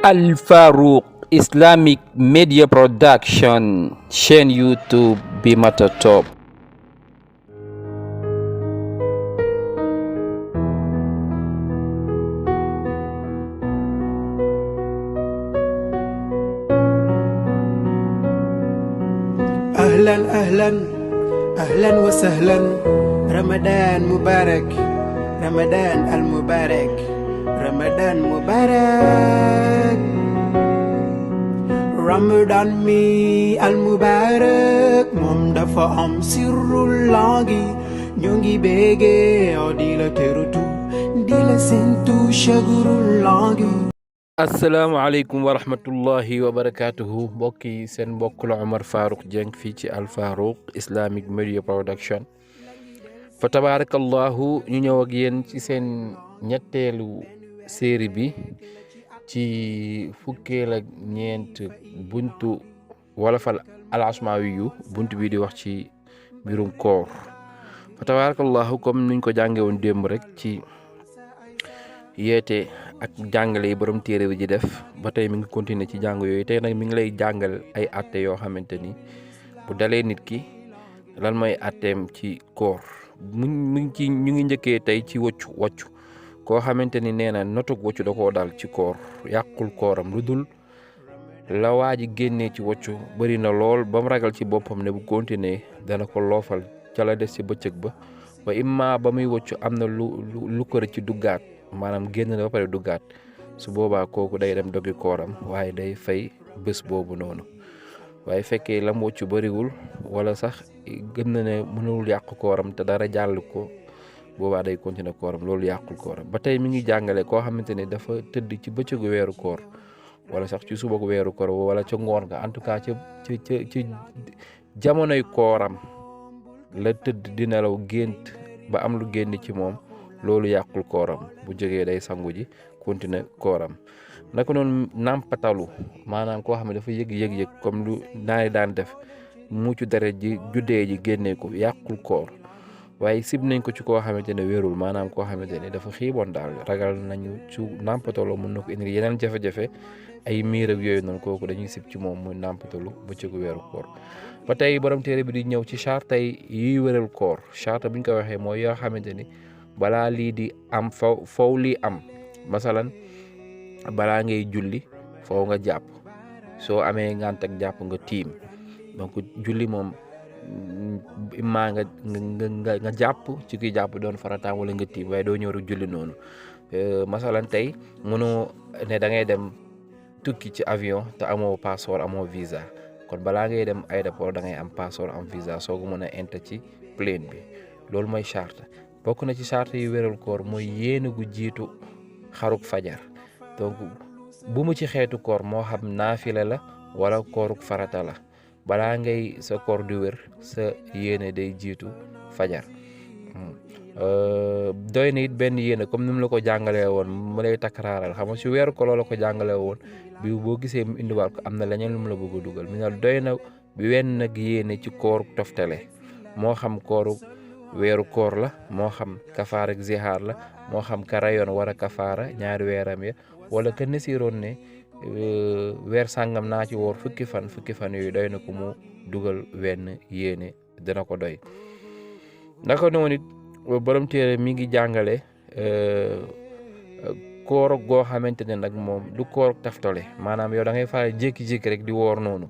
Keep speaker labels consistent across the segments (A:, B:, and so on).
A: Al Farouk Islamic Media Production, chaîne YouTube bi mata top.
B: أهلا أهلا أهلا وسهلا رمضان مبارك رمضان المبارك رمضان مبارك رمضان mi المبارك moom dafa am sirrul langi ñu ngi bége di la terutu di la sentu shagurul langi.
A: asalaamaaleykum wa rahmatullahi wa barakatuhu mbokk yi seen mbokk la Omar Farouk Dieng fii ci Al Farouk Islamic Media Production. fa tabarakallahu ñu ñëw ak yéen ci seen ñetteelu série bi ci fukkeel ak ñeent buntu wolofal al asmaawi yu buntu bi di wax ci mbirum koor. fa tabarakallahu comme niñ ko jànge woon démb rek ci yeete ak jàngale yi borom téere bi ji def ba tey mi ngi continuer ci jàng yooyu tey nag mi ngi lay jàngal ay atte yoo xamante ni bu dalee nit ki lan mooy atteem ci koor. mu ngi ci ñu ngi njëkkee tey ci woccu koo xamante ni nee na notug woccu da koo dal ci koor yàqul kooram lu dul la waa ji génnee ci woccu bëri na lool ba mu ragal ci boppam ne bu continuer dana ko loofal ca la des ci bëccëg ba wa imma ba muy woccu am na lu ko ci duggaat maanaam génn na ba pare duggaat su boobaa kooku day dem dogi kooram waaye day fay bés boobu noonu. waaye fekkee lam woccu bëriwul wala sax gën na ne mënul yàq kooram te dara jàll ko boobaa day continuer kooram loolu yàqul kooram. ba tey mi ngi jàngale koo xamante ne dafa tëdd ci bëccëgu weeru koor wala sax ci subagu weeru koor wala ca ngoon nga en tout cas ci jamonoy kooram la tëdd di nelaw gént ba am lu génn ci moom loolu yàqul kooram bu jógee day sangu ji continuer kooram. naka noonu nàmpatalu maanaam koo xam ne dafa yëg comme lu naani daan def muccu deret ji juddee ji génnee ko yàqul koor waaye sib nañ ko ci koo xamante ne wérul maanaam koo xamante ne dafa xiiboon daal ragal nañu su nàmpataloo mun na ko indi yeneen jafe-jafe ay miir ak yooyu noonu kooku dañuy sib ci moom muy nàmpatalu bëccëgu weeru koor. ba tey borom téere bi di ñëw ci charte yiy wéral koor charte bu ñu ko waxee mooy yoo xamante ni balaa lii di am faw lii am masalan balaa ngay julli foo nga jàpp soo amee ngànt ak jàpp nga tiim donc julli moom maa nga jàpp ci ki jàpp doon farataam wala nga tiim waaye doo ñëw rek julli noonu. masalan tey mënoo ne da ngay dem tukki ci avion te amoo passeport amoo visa kon balaa ngay dem aéroport da ngay am passeport am visa soo ko mën a enter ci plane bi loolu mooy charte. bokk na ci charte yu wéral koor mooy yéene gu jiitu xaruk fajar. donc bu mu ci xeetu koor moo xam naafila la wala kooruk farata la balaa ngay sa koor di wér sa yéene day jiitu fajar. doy na it benn yéene comme ni mu la ko jàngalee woon mu lay takraaral xam nga si weeru ko loola ko jàngalee woon bi boo gisee mu indiwaat ko am na leneen lu mu la bëgg a dugal mi ne doy na bi wenn nag yéene ci kooruk toftale moo xam kooruk weeru koor la moo xam kafaar ak zihaar la moo xam ka rayoon war a kafaara ñaari weeram ya wala ka nesiroon ne weer sàngam naa ci woor fukki fan yooyu doy na ko mu dugal wenn yéene dina ko doy. naka noonu it borom téere mi ngi jàngale koor goo xamante ne nag moom du koor taftale maanaam yow da ngay faral jékki-jékki rek di woor noonu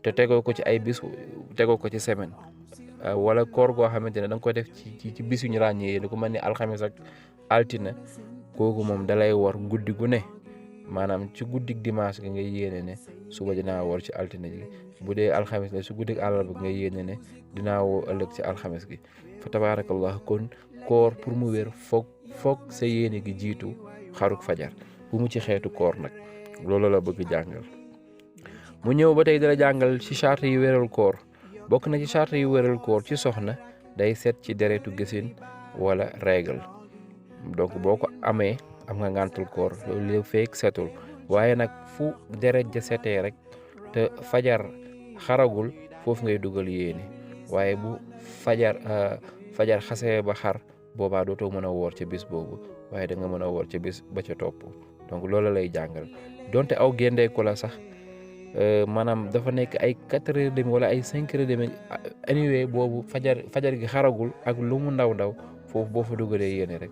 A: te tegoo ko ci ay bis tegoo ko ci semaine. wala koor goo xamante ne da nga ko def ci bis yu ñu ràññee di ko mel ni alxames ak altine kooku moom dalay war guddi gu ne maanaam ci guddik dimanche gi ngay yéene ne suba dinaa woor ci altine gi bu dee alxames la su guddik àllarba ngay yéene ne dinaa woo ëllëg ci alxames gi. fa tabaarakallah kon koor pour mu wér foog sa yéene gi jiitu xaruk fajar bu mu ci xeetu koor nag loolu la bëgg jàngal. mu ñëw ba tey dala jàngal ci charte yi wéral koor. bokk na ci charte yu wéral koor ci soxna day set ci deretu gësin wala règle donc boo ko amee am nga ngàntul koor loolu fekk setul waaye nag fu deret ja setee rek te fajar xaragul foofu ngay dugal yéene waaye bu fajar xasee ba xar boobaa dootoo mën a woor ca bis boobu waaye da nga mën a woor ca bis ba ca topp donc loolu lay jàngal donte aw gendeeku la sax maanaam dafa nekk ay 4h30 wala ay 5h30 anyway boobu fajar gi xaragul ak lu mu ndaw foofu boo fa dugalee yéene rek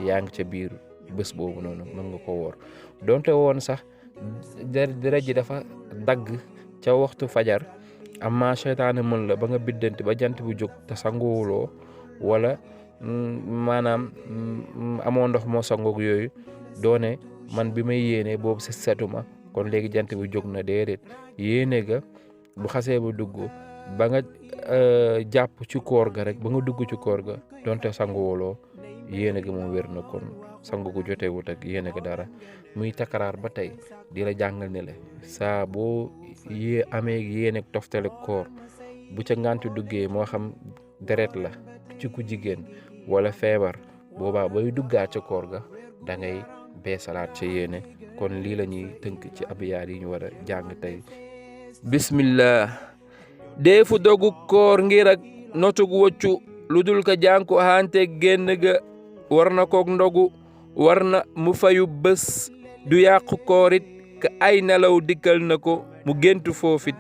A: yaa ngi ca biir bés boobu noonu mën nga ko woor donte woon sax deret ji dafa dagg ca waxtu fajar amma seytaane mën la ba nga biddanti ba jant bu jóg te sanguwuloo wala maanaam amoo ndox moo sangoog yooyu doone man bi may yéene boobu si setuma kon léegi jant bu jóg na déedéet yéene ga bu xasee ba dugg ba nga jàpp ci koor ga rek ba nga dugg ci koor ga donte sanguwuloo yéene ga moom wér na kon sangu gu jotewut ak yéene ga dara muy takaraar ba tey di la jàngal ne la saa boo amee yéene toftale koor bu ca ngàntu duggee moo xam deret la ci ku jigéen wala feebar boobaa bay duggaat ca koor ga da ngay beesalaat ca yéene kon lii la ñuy tënk ci abiyaat yi ñu war a jàng tey bismillah deefu dogu koor ngir ak notug woccu lu dul ka jànku hante génn ga war na koog ndogu war na mu fayu bés du yàqu koorit ka ay nelaw dikkal na ko mu géntu foofit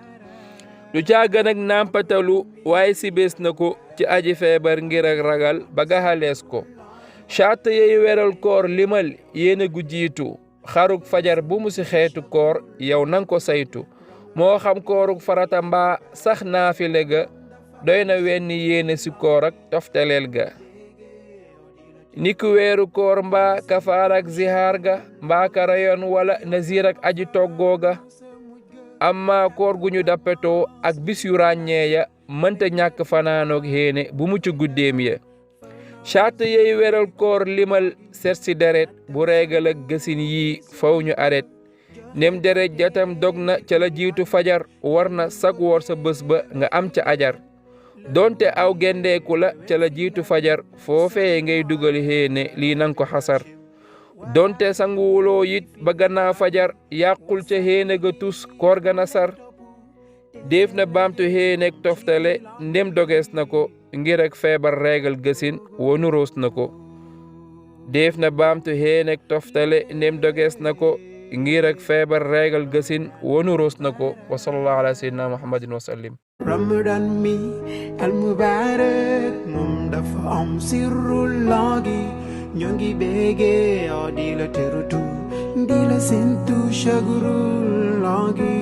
A: du caagan ak nàmpatalu waaye si bés na ko ci aji feebar ngir ak ragal ba gaxalees ko charte yey weral koor limal yéene gu jiitu xaruk fajar bu mu si xeetu koor yow nang ko saytu moo xam kooruk farata mbaa sax naafile ga doy na wenn yéene si koor ak toftaleel ga ni ku weeru koor mbaa kafaar ak zihaar ga mbaa karayon wala nazir ak aji toggoo ga amma koor gu ñu dappetoo ak bis yu ràññee ya mënta ñàkk fanaanoog xéene bu mucc guddeem ya charte yey weral koor limal set si deret bu reegal ak gësin yii faw ñu aret nem deret jatam dog na ca la jiitu fajar war na sak woor sa bés ba nga am ca ajar donte aw gendeeku la ca la jiitu fajar foofee ngay dugal xéene lii nang ko xasar donte sanguwuloo yit ba gannaaw fajar yàqul ca xéene ga tus koor ga na sar def na baamtu xéeneek toftale ndem dogees na ko ngir ak feebar reegal gësin wonu roos na ko def na baamtu xéeneek toftale ndem dogees na ko ngir ak feebar reegal gësin wonu roos na ko wa sallallahu ala sayyidina muhammadin wa sallim
B: Ramadan mi al mubarak moom dafa am sirrullah gi ñoo ngi bége di la terutu di la sentu shagurullah gi